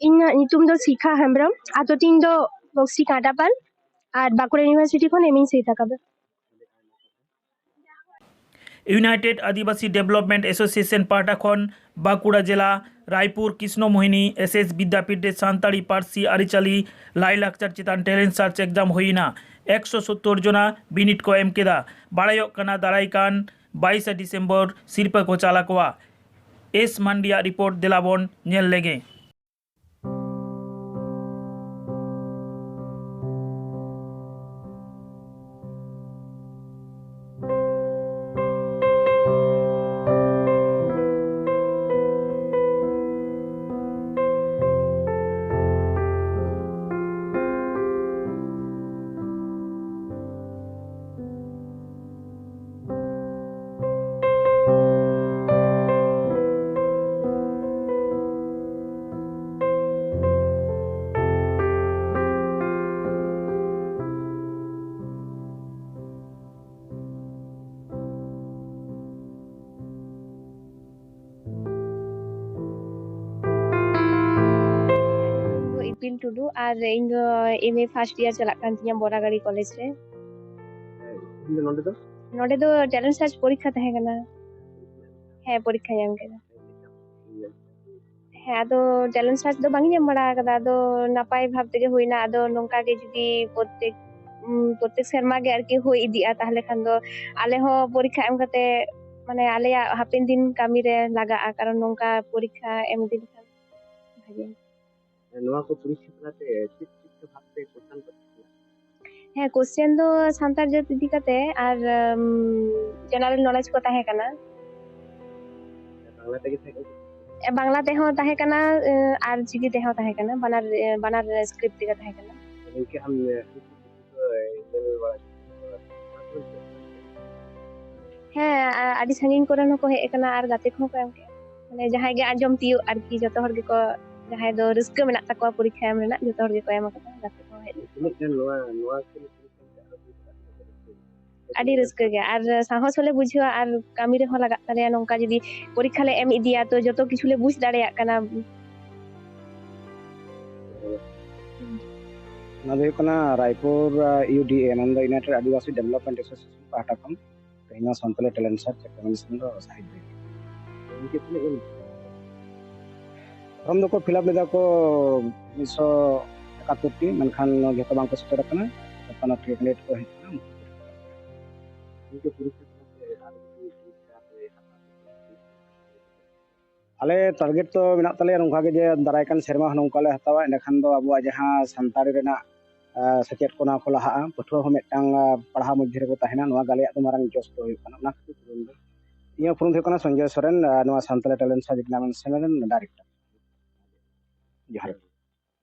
ᱤᱧᱟᱹᱜ ᱧᱩᱛᱩᱢ ᱫᱚ ᱥᱤᱠᱷᱟ ᱦᱮᱢᱵᱨᱚᱢ, ᱟᱛᱳ ᱛᱤᱧ ᱫᱚ ᱵᱚᱠᱥᱤ ᱠᱟᱸᱴᱟᱯᱟᱞ, ᱟᱨ ᱵᱟᱸᱠᱩᱲᱟ ᱤᱭᱩᱱᱤᱵᱷᱟᱨᱥᱤᱴᱤ ᱠᱷᱚᱱ ᱮᱢ ᱤᱧ ᱥᱟᱹᱛ ᱟᱠᱟᱫᱟ᱾ ᱤᱭᱩᱱᱟᱭᱴᱮᱰ ᱟᱹᱫᱤᱵᱟᱹᱥᱤ ᱰᱮᱵᱷᱞᱚᱯᱢᱮᱱᱴ ᱮᱥᱳᱥᱤᱭᱮᱥᱚᱱ ᱯᱟᱦᱴᱟ ᱠᱷᱚᱱ ᱵᱟᱸᱠᱩᱲᱟ ᱡᱮᱞᱟ ᱨᱟᱭᱯᱩᱨ ᱠᱨᱤᱥᱱᱚ ᱢᱳᱦᱤᱱᱤ ᱮᱥ ᱮᱥ ᱵᱤᱫᱽᱫᱟᱯᱤᱴ ᱨᱮ ᱥᱟᱱᱛᱟᱲᱤ ᱯᱟᱹᱨᱥᱤ, ᱟᱹᱨᱤᱪᱟᱹᱞᱤ, ᱞᱟᱭᱼᱞᱟᱠᱪᱟᱨ ᱪᱮᱛᱟᱱ ᱴᱮᱞᱮᱱᱴ ᱥᱟᱨᱪ ᱮᱠᱡᱟᱢ ᱦᱩᱭᱮᱱᱟ᱾ ᱮᱠᱥᱚ ᱥᱳᱛᱛᱳᱨ ᱡᱚᱱᱟ ᱵᱤᱱᱤᱰ ᱠᱚ ᱮᱢ ᱠᱮᱫᱟ᱾ ᱵᱟᱲᱟᱭᱚᱜ ᱠᱟᱱᱟ ᱫᱟᱨᱟᱭ ᱠᱟᱱ ᱵᱟᱭᱤᱥᱮ ᱰᱤᱥᱮᱢᱵᱚᱨ ᱥᱤᱨᱯᱟᱹ ᱠᱚ ᱪᱟᱞ ᱟᱠᱚᱣᱟ᱾ ᱮᱥ ᱢᱟᱱᱰᱤᱭᱟᱜ ᱨᱤᱯᱳᱨᱴ ᱫᱮᱞᱟ ᱵᱚᱱ ᱧᱮᱞ ᱞᱮᱜᱮ᱾ ᱤᱯᱤᱞ ᱴᱩᱰᱩ ᱟᱨ ᱤᱧ ᱫᱚ ᱮᱢ ᱮ first year ᱪᱟᱞᱟᱜ ᱠᱟᱱ ᱛᱤᱧᱟ ᱵᱚᱨᱟᱜᱟᱲᱤ ᱠᱚᱞᱮᱡᱽ ᱨᱮ᱾ ᱤᱧ ᱫᱚ ᱱᱚᱰᱮ ᱫᱚ? ᱱᱚᱰᱮ ᱫᱚ ᱴᱮᱞᱮᱱᱴ ᱥᱟᱨᱪ ᱯᱚᱨᱤᱠᱠᱷᱟ ᱛᱟᱦᱮᱸ ᱠᱟᱱᱟ᱾ ᱦᱮᱸ, ᱯᱚᱨᱤᱠᱠᱷᱟᱧ ᱮᱢ ᱠᱮᱫᱟ᱾ ᱦᱮᱸ, ᱟᱫᱚ ᱴᱮᱞᱮᱱᱴ ᱥᱟᱨᱪ ᱫᱚ ᱵᱟᱝ ᱤᱧ ᱮᱢ ᱵᱟᱲᱟ ᱟᱠᱟᱫᱟ, ᱟᱫᱚ ᱱᱟᱯᱟᱭ ᱵᱷᱟᱵ ᱛᱮᱜᱮ ᱦᱩᱭᱱᱟ᱾ ᱟᱫᱚ ᱱᱚᱝᱠᱟ ᱜᱮ ᱡᱩᱫᱤ ᱯᱨᱚᱛᱮᱠ, ᱩᱢ, ᱯᱨᱚᱛᱮᱠ ᱥᱮᱨᱢᱟ ᱜᱮ ᱟᱨᱠᱤ ᱦᱩᱭ ᱤᱫᱤᱜᱼᱟ, ᱛᱟᱦᱚᱞᱮ ᱠᱷᱟᱱ ᱫᱚ ᱟᱞᱮ ᱦᱚᱸ ᱯᱚᱨᱤᱠᱠᱷᱟ ᱮᱢ ᱠᱟᱛᱮ, ᱢᱟᱱᱮ, ᱟᱞᱮᱭᱟᱜ ᱦᱟᱯᱮᱱ ᱫᱤᱱ ᱠᱟᱹᱢᱤ ᱨᱮ ᱞᱟᱜᱟᱜᱼᱟ, ᱠᱟᱨᱚᱱ ᱱᱚᱝᱠᱟ ᱯᱚᱨᱤᱠᱠᱷᱟ ᱮᱢ ᱤᱫᱤ ᱞᱮᱠᱷᱟᱱ ᱵᱷᱟᱜᱮ᱾ ᱱᱚᱣᱟ ᱠᱚ ᱯᱚᱨᱤᱠᱠᱷᱟ ᱛᱟᱞᱟᱛᱮ ᱪᱮᱫ ᱪᱮᱫ ᱠᱚ ᱵᱷᱟᱵᱛᱮ question ᱠᱚ ᱛᱟᱦᱮᱸ ᱠᱟᱱᱟ? ᱦᱮᱸ, question ᱫᱚ ᱥᱟᱱᱛᱟᱲ ᱡᱟᱹᱛ ᱤᱫᱤ ᱠᱟᱛᱮ ᱟᱨ, ᱩᱢ, general knowledge ᱠᱚ ᱛᱟᱦᱮᱸ ᱠᱟᱱᱟ᱾ ᱵᱟᱝᱞᱟ ᱛᱮᱜᱮ ᱛᱟᱦᱮᱸ ᱠᱟᱱᱟ? ᱮ, ᱵᱟᱝᱞᱟ ᱛᱮᱦᱚᱸ ᱛᱟᱦᱮᱸ ᱠᱟᱱᱟ, ᱮ, ᱟᱨ ᱪᱤᱠᱤ ᱛᱮᱦᱚᱸ ᱛᱟᱦᱮᱸ ᱠᱟᱱᱟ, ᱵᱟᱱᱟᱨ, ᱮ, ᱵᱟᱱᱟᱨ script ᱛᱮᱜᱮ ᱛᱟᱦᱮᱸ ᱠᱟᱱᱟ᱾ ᱜᱚᱢᱠᱮ, ᱟᱢ, ᱮ, ᱧᱮᱞ ᱵᱟᱲᱟ ᱠᱮᱫᱟ? ᱦᱮᱸ, ᱟ-, ᱟᱹᱰᱤ ᱥᱟᱺᱜᱤᱧ ᱠᱚᱨᱮᱱ ᱦᱚᱸᱠᱚ ᱦᱮᱡ ᱟᱠᱟᱱᱟ ᱟᱨ ᱜᱟᱛᱮ ᱠᱚᱦᱚᱸ ᱠᱚ ᱮᱢ ᱠᱮᱜᱼᱟ᱾ ᱢᱟᱱᱮ, ᱡᱟᱦᱟᱸᱭ ᱜᱮ ᱟᱸᱡᱚᱢ ᱛᱤᱭᱳᱜ ᱟᱨᱠᱤ, ᱡᱚᱛᱚ ᱦᱚᱲ ᱜᱮᱠᱚ, ᱡᱟᱦᱟᱸᱭ ᱫᱚ ᱨᱟᱹᱥᱠᱟᱹ ᱢᱮᱱᱟᱜ ᱛᱟᱠᱚᱣᱟ ᱯᱚᱨᱤᱠᱠᱷᱟ ᱮᱢ ᱨᱮᱱᱟᱜ, ᱡᱚᱛᱚ ᱦᱚᱲ ᱜᱮᱠᱚ ᱮᱢ ᱟᱠᱟᱫᱟ, ᱜᱟᱛᱮ ᱠᱚᱦᱚᱸ ᱦᱮᱡ ᱞᱮᱱᱟ᱾ ᱛᱤᱱᱟᱹᱜ ᱜᱟᱱ ᱱᱚᱣᱟ, ᱱᱚᱣᱟ ᱠᱷᱮᱞ ᱯᱚᱨᱤᱠᱠᱷᱟ ᱨᱮ ᱟᱨᱚ ᱦᱩᱭ ᱫᱟᱲᱮᱭᱟᱜᱼᱟ? ᱟᱹᱰᱤ ᱨᱟᱹᱥᱠᱟᱹ ᱜᱮ, ᱟᱨ ᱥᱟᱦᱚᱥ ᱦᱚᱸᱞᱮ ᱵᱩᱡᱷᱟᱹᱣᱟ, ᱟᱨ ᱠᱟᱹᱢᱤ ᱨᱮᱦᱚᱸ ᱞᱟᱜᱟᱜ ᱛᱟᱞᱮᱭᱟ᱾ ᱱᱚᱝᱠᱟ ᱡᱩᱫᱤ ᱯᱚᱨᱤᱠᱠᱷᱟ ᱞᱮ ᱮᱢ ᱤᱫᱤᱭᱟ, ᱛᱚ ᱡᱚᱛᱚ ᱠᱤᱪᱷᱩ ᱞᱮ ᱵᱩᱡᱽ ᱫᱟᱲᱮᱭᱟᱜ ᱠᱟᱱᱟ᱾ ᱚᱱᱟ ᱫᱚ ᱦᱩᱭᱩᱜ ᱠᱟᱱᱟ ᱨᱟᱭᱯᱩᱨ, ᱟᱸ, ᱤᱭᱩ ᱰᱤ ᱮ, ᱢᱮᱱᱫᱚ United Adivasi Development Association ᱯᱟᱦᱴᱟ ᱠᱷᱚᱱ᱾ ᱱᱚᱣᱟ ᱥᱟᱱᱛᱟᱞᱤ ᱴᱮᱞᱮᱱᱴ ᱥᱟᱨᱪ ᱮᱠᱟᱰᱮᱢᱤ ᱫᱚ ᱥᱟᱦᱤᱛ ᱵᱤᱨ᱾ ᱜᱚᱢᱠᱮ, ᱛᱤᱱᱟᱹᱜ ᱜᱟᱱ? ᱯᱷᱚᱨᱢ ᱫᱚᱠᱚ ᱯᱷᱤᱞᱟᱯ ᱞᱮᱫᱟ ᱠᱚ ᱢᱤᱫᱥᱚ ᱮᱠᱟᱛᱛᱳᱨ ᱴᱤ, ᱢᱮᱱᱠᱷᱟᱱ ᱡᱚᱛᱚ ᱵᱟᱝᱠᱚ ᱥᱮᱴᱮᱨ ᱟᱠᱟᱱᱟ᱾ ᱪᱷᱟᱯᱟᱱᱱᱚ ᱴᱤ ᱠᱮᱱᱰᱤᱰᱮᱴ ᱠᱚ ᱦᱮᱡ ᱟᱠᱟᱱᱟ᱾ ᱜᱚᱢᱠᱮ, ᱯᱚᱨᱤᱠᱠᱷᱟ ᱠᱷᱚᱱᱟᱜ ᱯᱮ ᱟᱨ ᱡᱩᱫᱤ ᱯᱚᱨᱤᱠᱠᱷᱟ ᱯᱮ ᱦᱟᱛᱟᱣ ᱠᱮᱭᱟ? ᱟᱞᱮ ᱴᱟᱨᱜᱮᱴ ᱫᱚ ᱢᱮᱱᱟᱜ ᱛᱟᱞᱮᱭᱟ ᱱᱚᱝᱠᱟ ᱜᱮ, ᱡᱮ ᱫᱟᱨᱟᱭ ᱠᱟᱱ ᱥᱮᱨᱢᱟ ᱦᱚᱸ ᱱᱚᱝᱠᱟ ᱞᱮ ᱦᱟᱛᱟᱣᱟ, ᱮᱸᱰᱮᱠᱷᱟᱱ ᱫᱚ ᱟᱵᱚᱣᱟᱜ ᱡᱟᱦᱟᱸ ᱥᱟᱱᱛᱟᱲᱤ ᱨᱮᱱᱟᱜ, ᱟᱸ, ᱥᱮᱪᱮᱫ ᱠᱚ, ᱱᱚᱣᱟ ᱠᱚ ᱞᱟᱦᱟᱜᱼᱟ, ᱯᱟᱹᱴᱷᱩᱣᱟᱹ ᱦᱚᱸ ᱢᱤᱫᱴᱟᱝ, ᱟᱸ, ᱯᱟᱲᱦᱟᱣ ᱢᱚᱫᱽᱫᱷᱮ ᱨᱮᱠᱚ ᱛᱟᱦᱮᱱᱟ᱾ ᱱᱚᱣᱟ ᱜᱮ ᱟᱞᱮᱭᱟᱜ ᱫᱚ ᱢᱟᱨᱟᱝ ᱡᱚᱥ ᱫᱚ ᱦᱩᱭᱩᱜ ᱠᱟᱱᱟ᱾ ᱚᱱᱟ ᱠᱷᱟᱹᱛᱤᱨ ᱯᱩᱨᱩᱱ ᱫᱚ ᱤᱧᱟᱹᱜ ᱯᱩᱨᱩᱱ ᱫᱚ ᱦᱩᱭᱩᱜ ᱠᱟᱱᱟ ᱥᱚᱧᱡᱚᱭ ᱥᱚᱨᱮᱱ, ᱟᱸ, ᱱᱚᱣᱟ ᱥᱟᱱᱛᱟᱲᱤ ᱴᱮᱞᱮᱱᱴ ᱥᱟᱨᱪ ᱰᱤᱯᱟᱨᱴᱢᱮᱱᱴ ᱨᱮᱱ ᱰᱟᱭᱨᱮᱠᱴᱚᱨ᱾ ᱡᱚᱦᱟᱨ ᱜᱮ᱾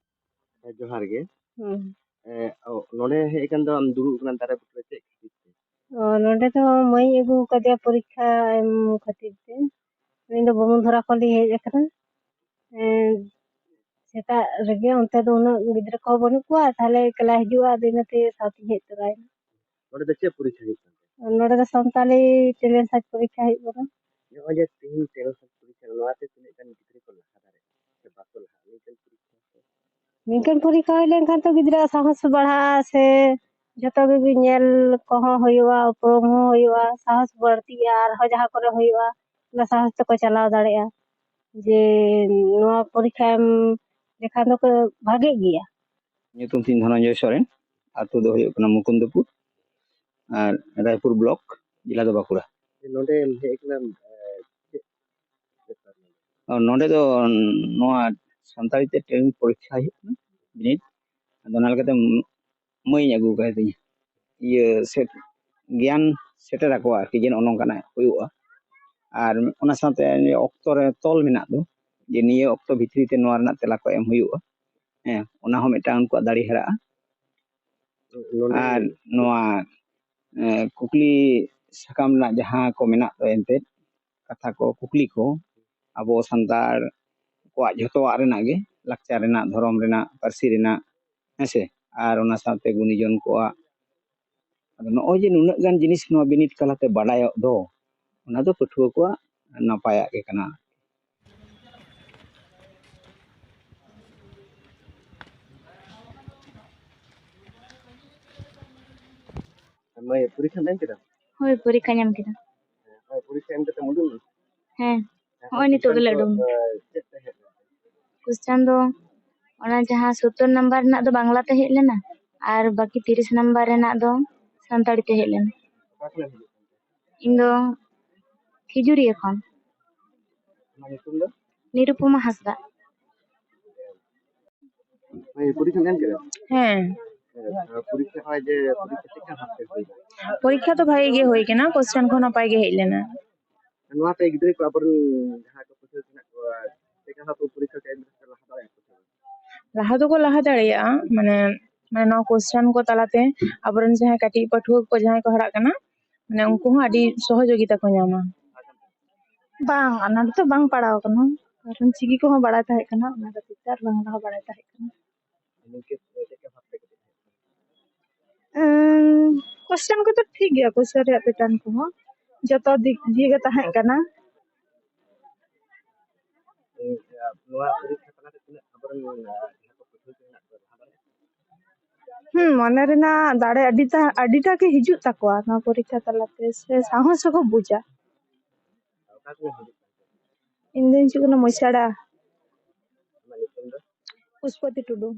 ᱦᱮᱸ, ᱡᱚᱦᱟᱨ ᱜᱮ᱾ ᱦᱩᱸ᱾ ᱮ, ᱚ, ᱱᱚᱰᱮ ᱦᱮᱡ ᱟᱠᱟᱱ ᱫᱚ ᱟᱢ ᱫᱩᱲᱩᱵ ᱟᱠᱟᱱᱟ ᱫᱟᱨᱮ ᱵᱩᱴᱟᱹ ᱨᱮ, ᱪᱮᱫ ᱠᱷᱟᱹᱛᱤᱨ ᱛᱮ? ᱚ, ᱱᱚᱰᱮ ᱫᱚ ᱢᱟᱹᱭᱤᱧ ᱟᱹᱜᱩ ᱟᱠᱟᱫᱮᱭᱟ ᱯᱚᱨᱤᱠᱠᱷᱟ ᱮᱢ ᱠᱷᱟᱹᱛᱤᱨ ᱛᱮ᱾ ᱩᱱᱤ ᱫᱚ ᱵᱚᱢᱚᱱᱫᱷᱚᱨᱟ ᱠᱷᱚᱱ ᱞᱤᱧ ᱦᱮᱡ ᱟᱠᱟᱱᱟ᱾ ᱮᱸ, ᱥᱮᱛᱟᱜ ᱨᱮᱜᱮ ᱚᱱᱛᱮ ᱫᱚ ᱩᱱᱟᱹᱜ ᱜᱤᱫᱽᱨᱟᱹ ᱠᱚᱦᱚᱸ ᱵᱟᱹᱱᱩᱜ ᱠᱚᱣᱟ, ᱛᱟᱦᱞᱮ ᱮᱠᱞᱟ ᱦᱤᱡᱩᱜᱼᱟ, ᱟᱫᱚ ᱤᱱᱟᱹᱛᱮ ᱥᱟᱶᱛᱤᱧ ᱦᱮᱡ ᱛᱚᱨᱟᱭᱮᱱᱟ᱾ ᱱᱚᱰᱮ ᱫᱚ ᱪᱮᱫ ᱯᱚᱨᱤᱠᱠᱷᱟ ᱦᱩᱭᱩᱜ ᱠᱟᱱ ᱛᱟᱦᱮᱸᱫ? ᱱᱚᱰᱮ ᱫᱚ ᱥᱟᱱᱛᱟᱞᱤ ᱴᱮᱞᱮᱱᱴ ᱥᱟᱨᱪ ᱯᱚᱨᱤᱠᱠᱷᱟ ᱦᱩᱭᱩᱜ ᱠᱟᱱᱟ᱾ ᱱᱚᱜᱼᱚᱭ ᱡᱮ ᱛᱮᱦᱮᱧ ᱴᱮᱞᱮᱱᱴ ᱥᱟᱨᱪ ᱯᱚᱨᱤᱠᱠᱷᱟ, ᱱᱚᱣᱟᱛᱮ ᱛᱤᱱᱟᱹᱜ ᱜᱟᱱ ᱜᱤᱫᱽᱨᱟᱹ ᱠᱚ ᱞᱟᱦᱟ ᱫᱟᱲᱮᱭᱟᱜᱼᱟ ᱥᱮ ᱵᱟᱠᱚ ᱞᱟᱦᱟᱜᱼᱟ, ᱱᱤᱝᱠᱟᱹᱱ ᱯᱚᱨᱤᱠᱠᱷᱟ? ᱱᱤᱝᱠᱟᱹᱱ ᱯᱚᱨᱤᱠᱠᱷᱟ ᱦᱩᱭ ᱞᱮᱱᱠᱷᱟᱱ ᱛᱚ ᱜᱤᱫᱽᱨᱟᱹᱣᱟᱜ ᱥᱟᱦᱚᱥ ᱵᱟᱲᱦᱟᱜᱼᱟ, ᱥᱮ ᱡᱷᱚᱛᱚ ᱜᱮ ᱧᱮᱞ ᱠᱚᱦᱚᱸ ᱦᱩᱭᱩᱜᱼᱟ, ᱩᱯᱨᱩᱢ ᱦᱚᱸ ᱦᱩᱭᱩᱜᱼᱟ, ᱥᱟᱦᱚᱥ ᱵᱟᱹᱲᱛᱤᱜᱼᱟ, ᱟᱨᱦᱚᱸ ᱡᱟᱦᱟᱸ ᱠᱚᱨᱮ ᱦᱩᱭᱩᱜᱼᱟ, ᱚᱱᱟ ᱥᱟᱦᱚᱥ ᱛᱮᱠᱚ ᱪᱟᱞᱟᱣ ᱫᱟᱲᱮᱭᱟᱜᱼᱟ᱾ ᱡᱮ ᱱᱚᱣᱟ ᱯᱚᱨᱤᱠᱠᱷᱟ ᱮᱢ ᱞᱮᱠᱷᱟᱱ ᱫᱚᱠᱚ ᱵᱷᱟᱜᱮᱜ ᱜᱮᱭᱟ᱾ ᱧᱩᱛᱩᱢ ᱛᱤᱧ ᱫᱷᱚᱱᱚᱱᱡᱚᱭ ᱥᱚᱨᱮᱱ, ᱟᱹᱛᱩ ᱫᱚ ᱦᱩᱭᱩᱜ ᱠᱟᱱᱟ ᱢᱩᱠᱩᱱᱫᱚᱯᱩᱨ ᱟᱨ ᱨᱟᱭᱯᱩᱨ ᱵᱞᱚᱠ, ᱡᱮᱞᱟ ᱫᱚ ᱵᱟᱸᱠᱩᱲᱟ᱾ ᱱᱚᱰᱮᱢ ᱦᱮᱡ ᱟᱠᱟᱱᱟ, ᱮ, ᱪᱮᱫ ᱵᱮᱯᱟᱨ? ᱚ, ᱱᱚᱰᱮ ᱫᱚ ᱱᱚᱣᱟ ᱥᱟᱱᱛᱟᱲᱤ ᱛᱮ ᱴᱨᱮᱱᱤᱝ ᱯᱚᱨᱤᱠᱠᱷᱟ ᱦᱩᱭᱩᱜ ᱠᱟᱱᱟ ᱵᱤᱱᱤᱰ, ᱟᱫᱚ ᱚᱱᱟ ᱞᱮᱠᱟᱛᱮ ᱢᱟᱹᱭᱤᱧ ᱟᱹᱜᱩ ᱟᱠᱟᱫᱤᱧᱟ, ᱤᱭᱟᱹ ᱥᱮ ᱜᱮᱭᱟᱱ ᱥᱮᱴᱮᱨ ᱟᱠᱚᱣᱟ ᱟᱨᱠᱤ, ᱡᱮ ᱱᱚᱜᱼᱚ ᱱᱚᱝᱠᱟᱱᱟᱜ ᱦᱩᱭᱩᱜᱼᱟ᱾ ᱟᱨ ᱚᱱᱟ ᱥᱟᱶᱛᱮ ᱚᱠᱛᱚ ᱨᱮ ᱛᱚᱞ ᱢᱮᱱᱟᱜ ᱫᱚ, ᱡᱮ ᱱᱤᱭᱟᱹ ᱚᱠᱛᱚ ᱵᱷᱤᱛᱨᱤ ᱛᱮ ᱱᱚᱣᱟ ᱨᱮᱱᱟᱜ ᱛᱮᱞᱟ ᱠᱚ ᱮᱢ ᱦᱩᱭᱩᱜᱼᱟ᱾ ᱦᱮᱸ, ᱚᱱᱟ ᱦᱚᱸ ᱢᱤᱫᱴᱟᱝ ᱩᱱᱠᱩᱣᱟᱜ ᱫᱟᱲᱮ ᱦᱟᱨᱟᱜᱼᱟ᱾ ᱱᱚᱰᱮ ᱟᱨ ᱱᱚᱣᱟ, ᱮ, ᱠᱩᱠᱞᱤ ᱥᱟᱠᱟᱢ ᱨᱮᱱᱟᱜ ᱡᱟᱦᱟᱸ ᱠᱚ ᱢᱮᱱᱟᱜ ᱫᱚ ᱮᱱᱛᱮᱫ, ᱠᱟᱛᱷᱟ ᱠᱚ, ᱠᱩᱠᱞᱤ ᱠᱚ, ᱟᱵᱚ ᱥᱟᱱᱛᱟᱲ ᱠᱚᱣᱟᱜ ᱡᱷᱚᱛᱚᱣᱟᱜ ᱨᱮᱱᱟᱜ ᱜᱮ, ᱞᱟᱠᱪᱟᱨ ᱨᱮᱱᱟᱜ, ᱫᱷᱚᱨᱚᱢ ᱨᱮᱱᱟᱜ, ᱯᱟᱹᱨᱥᱤ ᱨᱮᱱᱟᱜ, ᱦᱮᱸ ᱥᱮ, ᱟᱨ ᱚᱱᱟ ᱥᱟᱶᱛᱮ ᱜᱩᱱᱤᱡᱚᱱ ᱠᱚᱣᱟᱜ᱾ ᱟᱫᱚ ᱱᱚᱜᱼᱚᱭ ᱡᱮ ᱱᱩᱱᱟᱹᱜ ᱜᱟᱱ ᱡᱤᱱᱤᱥ ᱱᱚᱣᱟ ᱵᱤᱱᱤᱰ ᱛᱟᱞᱟᱛᱮ ᱵᱟᱰᱟᱭᱚᱜ ᱫᱚ, ᱚᱱᱟ ᱫᱚ ᱯᱟᱹᱴᱷᱩᱣᱟᱹ ᱠᱚᱣᱟᱜ ᱱᱟᱯᱟᱭᱟᱜ ᱜᱮ ᱠᱟᱱᱟ᱾ ᱢᱟᱹᱭ, ᱯᱚᱨᱤᱠᱠᱷᱟᱢ ᱮᱢ ᱠᱮᱫᱟ? ᱦᱳᱭ, ᱯᱚᱨᱤᱠᱠᱷᱟᱧ ᱮᱢ ᱠᱮᱫᱟ᱾ ᱦᱳᱭ, ᱯᱚᱨᱤᱠᱠᱷᱟ ᱮᱢ ᱠᱟᱛᱮᱢ ᱩᱰᱩᱠ ᱮᱱᱟ? ᱦᱮᱸ, ᱦᱚᱸᱜᱼᱚᱭ ᱱᱤᱛᱚᱜ ᱜᱮᱞᱮ ᱩᱰᱩᱠ ᱮᱱᱟ᱾ ᱪᱮᱫ ᱛᱟᱦᱮᱸ ᱞᱮᱱᱟ? ᱠᱚᱥᱪᱟᱱ ᱫᱚ ᱚᱱᱟ ᱡᱟᱦᱟᱸ ᱥᱳᱛᱛᱳᱨ ᱱᱟᱢᱵᱟᱨ ᱨᱮᱱᱟᱜ ᱫᱚ ᱵᱟᱝᱞᱟ ᱛᱮ ᱦᱮᱡ ᱞᱮᱱᱟ ᱟᱨ ᱵᱟᱹᱠᱤ ᱛᱤᱨᱤᱥ ᱱᱟᱢᱵᱟᱨ ᱨᱮᱱᱟᱜ ᱫᱚ ᱥᱟᱱᱛᱟᱲᱤ ᱛᱮ ᱦᱮᱡ ᱞᱮᱱᱟ᱾ ᱚᱠᱟ ᱠᱷᱚᱱᱮᱢ ᱦᱤᱡᱩᱜ ᱠᱟᱱ ᱛᱮ? ᱤᱧ ᱫᱚ ᱠᱷᱤᱡᱩᱨᱤᱭᱟᱹ ᱠᱷᱚᱱ᱾ ᱟᱢᱟᱜ ᱧᱩᱛᱩᱢ ᱫᱚ? ᱱᱤᱨᱩᱯᱚᱢᱟ ᱦᱟᱸᱥᱫᱟ᱾ ᱦᱳᱭ, ᱯᱚᱨᱤᱠᱠᱷᱟᱢ ᱮᱢ ᱠᱮᱫᱟ? ᱦᱮᱸ᱾ ᱦᱮᱸ, ᱯᱚᱨᱤᱠᱠᱷᱟ ᱦᱚᱸᱜᱼᱚᱭ ᱡᱮ ᱯᱚᱨᱤᱠᱠᱷᱟ ᱪᱮᱫ ᱞᱮᱠᱟ ᱵᱷᱟᱵᱛᱮ ᱦᱩᱭᱱᱟ? ᱯᱚᱨᱤᱠᱠᱷᱟ ᱫᱚ ᱵᱷᱟᱜᱮ ᱜᱮ ᱦᱩᱭ ᱠᱟᱱᱟ, ᱠᱚᱥᱪᱟᱱ ᱠᱚᱦᱚᱸ ᱱᱟᱯᱟᱭ ᱜᱮ ᱦᱮᱡ ᱞᱮᱱᱟ᱾ ᱱᱚᱣᱟ ᱛᱮ ᱜᱤᱫᱽᱨᱟᱹ ᱠᱚ ᱟᱵᱚᱨᱮᱱ ᱡᱟᱦᱟᱸᱭ ᱠᱚ ᱯᱟᱹᱴᱷᱩᱣᱟᱹ ᱠᱚ ᱢᱮᱱᱟᱜ ᱠᱚᱣᱟ, ᱪᱮᱫ ᱞᱮᱠᱟ ᱵᱷᱟᱵᱛᱮ ᱯᱚᱨᱤᱠᱠᱷᱟ ᱠᱚ ᱮᱢ ᱞᱮᱠᱷᱟᱱ ᱞᱟᱦᱟ ᱫᱟᱲᱮᱭᱟᱜᱼᱟ ᱠᱚ ᱥᱮ ᱵᱟᱝ? ᱞᱟᱦᱟ ᱫᱚᱠᱚ ᱞᱟᱦᱟ ᱫᱟᱲᱮᱭᱟᱜᱼᱟ, ᱢᱟᱱᱮ, ᱢᱟᱱᱮ ᱱᱚᱣᱟ ᱠᱚᱥᱪᱟᱱ ᱠᱚ ᱛᱟᱞᱟᱛᱮ ᱟᱵᱚᱨᱮᱱ ᱡᱟᱦᱟᱸᱭ ᱠᱟᱹᱴᱤᱡ ᱯᱟᱹᱴᱷᱩᱣᱟᱹ ᱠᱚ ᱡᱟᱦᱟᱸᱭ ᱠᱚ ᱦᱟᱨᱟᱜ ᱠᱟᱱᱟ, ᱢᱟᱱᱮ ᱩᱱᱠᱩ ᱦᱚᱸ ᱟᱹᱰᱤ ᱥᱚᱦᱚᱡᱳᱜᱤᱛᱟ ᱠᱚ ᱧᱟᱢᱟ᱾ ᱵᱟᱝ, ᱟᱱᱟᱴ ᱫᱚ ᱵᱟᱝ ᱯᱟᱲᱟᱣ ᱠᱟᱱᱟ, ᱠᱟᱨᱚᱱ ᱪᱤᱠᱤ ᱠᱚᱦᱚᱸ ᱵᱟᱲᱟᱭ ᱛᱟᱦᱮᱸ ᱠᱟᱱᱟ, ᱚᱱᱟ ᱠᱷᱟᱹᱛᱤᱨ ᱛᱮ ᱟᱨ ᱵᱟᱝᱞᱟ ᱦᱚᱸ ᱵᱟᱲᱟᱭ ᱛᱟᱦᱮᱸ ᱠᱟᱱᱟ᱾ ᱱᱤᱝᱠᱟᱹ ᱪᱮᱫ ᱞᱮᱠᱟ ᱵᱷᱟᱵ ᱛᱮ ᱠᱟᱹᱴᱤᱡ ᱛᱟᱦᱮᱸ ᱠᱟᱱᱟ? ᱩᱸ, ᱠᱚᱥᱪᱟᱱ ᱠᱚᱫᱚ ᱴᱷᱤᱠ ᱜᱮᱭᱟ, ᱠᱚᱥᱪᱟᱱ ᱨᱮᱭᱟᱜ ᱯᱮᱴᱟᱨᱱ ᱠᱚᱦᱚᱸ ᱡᱚᱛᱚ ᱫᱤᱠ ᱫᱤᱭᱮ ᱜᱮ ᱛᱟᱦᱮᱸ ᱠᱟᱱᱟ᱾ ᱩᱸ, ᱱᱚᱣᱟ ᱯᱚᱨᱤᱠᱠᱷᱟ ᱛᱟᱞᱟᱛᱮ ᱛᱤᱱᱟᱹᱜ ᱟᱵᱚᱨᱮᱱ, ᱟᱸ, ᱡᱟᱦᱟᱸᱭ ᱠᱚ ᱯᱟᱹᱴᱷᱩᱣᱟᱹ ᱠᱚ ᱢᱮᱱᱟᱜ ᱠᱚᱣᱟ, ᱞᱟᱦᱟ ᱫᱟᱲᱮᱭᱟᱜᱼᱟ? ᱦᱩᱸ, ᱢᱚᱱᱮ ᱨᱮᱱᱟᱜ ᱫᱟᱲᱮ ᱟᱹᱰᱤᱴᱟ, ᱟᱹᱰᱤᱴᱟ ᱜᱮ ᱦᱤᱡᱩᱜ ᱛᱟᱠᱚᱣᱟ ᱱᱚᱣᱟ ᱯᱚᱨᱤᱠᱠᱷᱟ ᱛᱟᱞᱟᱛᱮ, ᱥᱮ ᱥᱟᱦᱚᱥ ᱦᱚᱸᱠᱚ ᱵᱩᱡᱟ᱾ ᱚᱠᱟ ᱠᱷᱚᱱᱮᱢ ᱦᱤᱡᱩᱜ ᱠᱟᱱᱟ? ᱤᱧ ᱫᱚᱧ ᱦᱤᱡᱩᱜ ᱠᱟᱱᱟ ᱢᱚᱭᱥᱟᱲᱟ᱾ ᱟᱢᱟᱜ ᱧᱩᱛᱩᱢ ᱫᱚ? ᱯᱩᱥᱯᱚᱛᱤ ᱴᱩᱰᱩ᱾